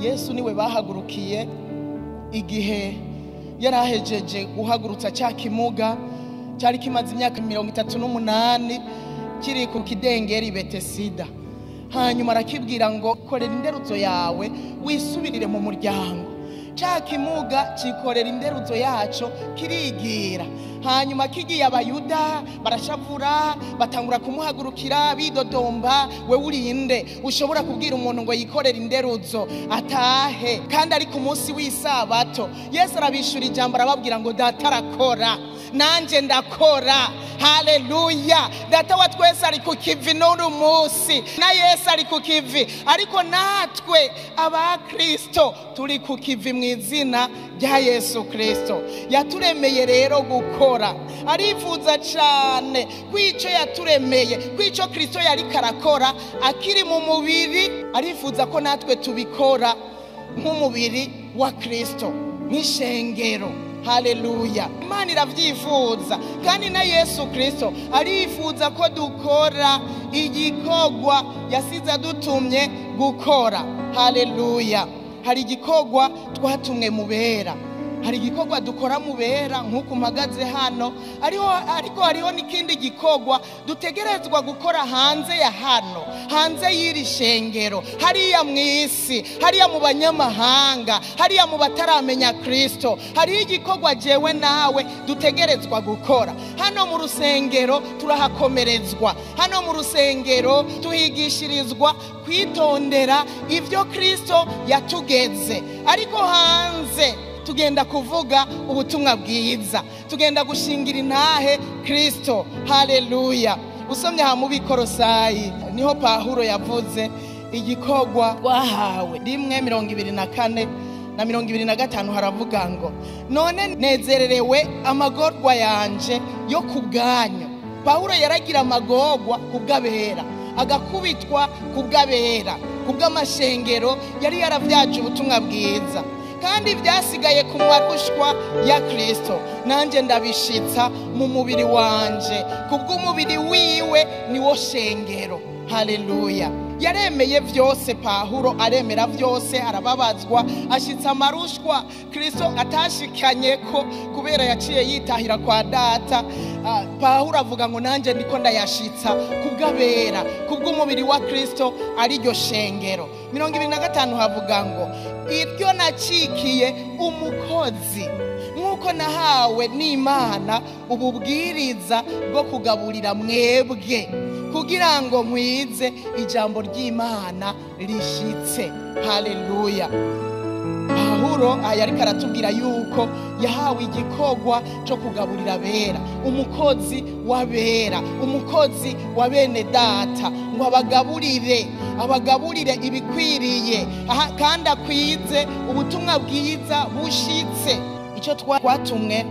Yesu niwe bahagurukiye igihe yarahejeje guhagurutsa cya kimuga cyari kimaze imyaka 38 kiri ku kidengeri Betesida. Hanyuma arakibwira ngo korera inderuzo yawe wisubirire mu muryango. Cya kimuga cikorera inderuzo yaco kirigira. Hanyuma kigiye abayuda barashavura, batangura kumuhagurukira bidodomba, we urinde ushobora kubwira umuntu ngo yikorere inderuzo atahe kandi ari ku munsi w'isabato. Yesu arabishura ijambo arababwira ngo data arakora nanje ndakora. Haleluya! Data wa twese ari ku kivi n'uyu munsi, na Yesu ari ku kivi, ariko natwe abakristo turi ku kivi mu izina rya Yesu Kristo. Yaturemeye rero gukora, arifuza cyane kwico yaturemeye, kwico Kristo yari karakora akiri mu mubiri, arifuza ko natwe tubikora nk'umubiri wa Kristo, nk'ishengero. Haleluya! Imana iravyifuza kandi na Yesu Kristo arifuza ko dukora igikorwa yasize adutumye gukora. Haleluya! Hari igikorwa twatumwe mu bera, hari igikorwa dukora mu bera nk'uko mpagaze hano, ariko hariho n'ikindi gikorwa dutegerezwa gukora hanze ya hano, hanze y'iri shengero, hariya mu isi, hariya mu banyamahanga, hariya mu bataramenya Kristo. Hariho igikorwa jewe nawe dutegerezwa gukora. Hano mu rusengero turahakomerezwa, hano mu rusengero tuhigishirizwa kwitondera ivyo Kristo yatugeze, ariko hanze tugenda kuvuga ubutumwa bwiza, tugenda gushingira intahe Kristo. Haleluya! Usomye aha mu Bikorosayi niho Pawulo yavuze igikorwa twahawe 1:24 na 25, haravuga ngo none nezererewe amagorwa yanje yo kubwanyu. Pawulo yaragira amagorwa kubw'abera, agakubitwa kubw'abera, kubw'amashengero yari yaravyaje ubutumwa bwiza, kandi byasigaye ku marushwa ya Kristo nanje ndabishitsa mu mubiri wanje, kubw'umubiri wiwe niwo shengero. Haleluya! Yaremeye vyose, Pawulo aremera vyose, arababazwa, ashitsa amarushwa Kristo atashikanye ko kubera yaciye yitahira kwa data. Pawulo avuga ngo nanje ndiko ndayashitsa kubw'abera, kubw'umubiri wa Kristo ariryo shengero. 25 havuga ngo iryo nacikiye umukozi nk'uko nahawe n'Imana ububwiriza bwo kugaburira mwebwe, kugira ngo nkwize ijambo ry'Imana rishitse. Haleluya! Pawulo yariko aratubwira yuko yahawe igikorwa cyo kugaburira abera, umukozi w'abera, umukozi wa bene data, ngo abagaburire, abagaburire ibikwiriye, kandi akwize ubutumwa bwiza bushitse. Icyo twatumwe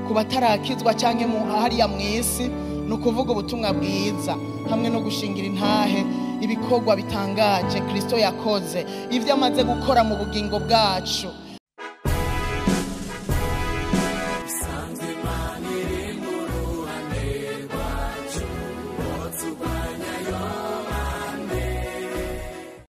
ku batarakizwa canke hariya mw'isi ni ukuvuga ubutumwa bwiza hamwe no gushingira intahe ibikorwa bitangaje Kristo yakoze, ivyo amaze gukora mu bugingo bwacu.